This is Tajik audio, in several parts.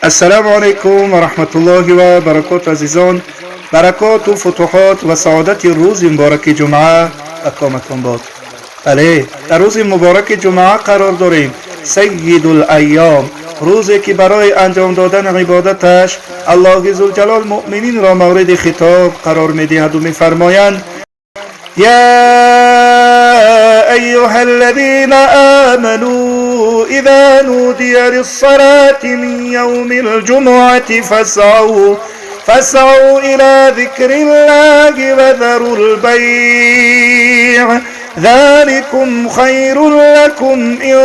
Ассалому алайкум ва раҳматуллоҳи ва баракоту, азизон. Баракоту, футуҳот ва саодати рӯзи мубораки ҷумъа ба коматон бод. Бале, дар рӯзи мубораки ҷумъа қарор дорем, сайидул айём, рӯзе ки барои анҷом додани ибодаташ Аллоҳи зулҷалол муъмининро мавриди хитоб қарор медиҳаду мефармоянд: يا أيها الذين آمنوا إذا نودي للصلاة من يوم الجمعة فاسعوا إلى ذكر الله وذروا البيع ذلكم خير لكم إن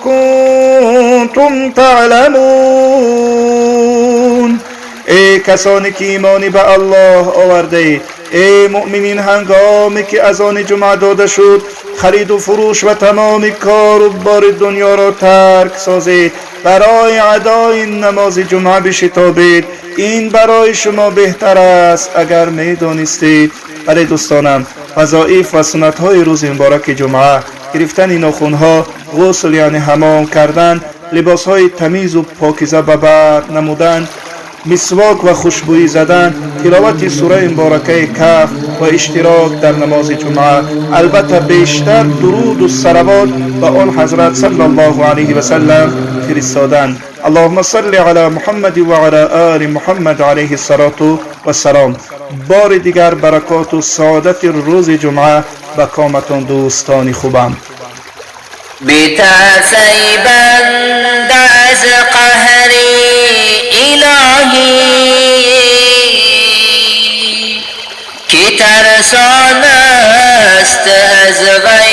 كنتم تعلمون. Эй касоне ки имони ба Аллоҳ овардаед, эй муъминин, ҳангоме ки азони ҷумъа дода шуд, хариду фурӯш ва тамоми кору бори дунёро тарк созед, барои адои намози ҷумъа бишитобед. Ин барои шумо беҳтар аст, агар медонистед. Бале, дӯстонам, вазоиф ва суннатҳои рӯзи мубораки ҷумъа: гирифтани нохунҳо, ғусл, яъне ҳамом кардан, либосҳои тамизу покиза ба бар намудан, мисвок ва хушбӯӣ задан, тиловати сураи муборакаи Каҳф ва иштирок дар намози ҷумъа. Албатта, бештар дуруду салавот ба он ҳазрат саллаллоҳу алайҳи васаллам фиристодан. Аллоҳумма салли ала Муҳаммади ва ала оли Муҳаммад алайҳи ссалоту вассалом. Бори дигар баракоту саодати рӯзи ҷумъа ба коматон, дӯстони хубам. بترس ای بنده از قهر الهی که ترسان است از وی.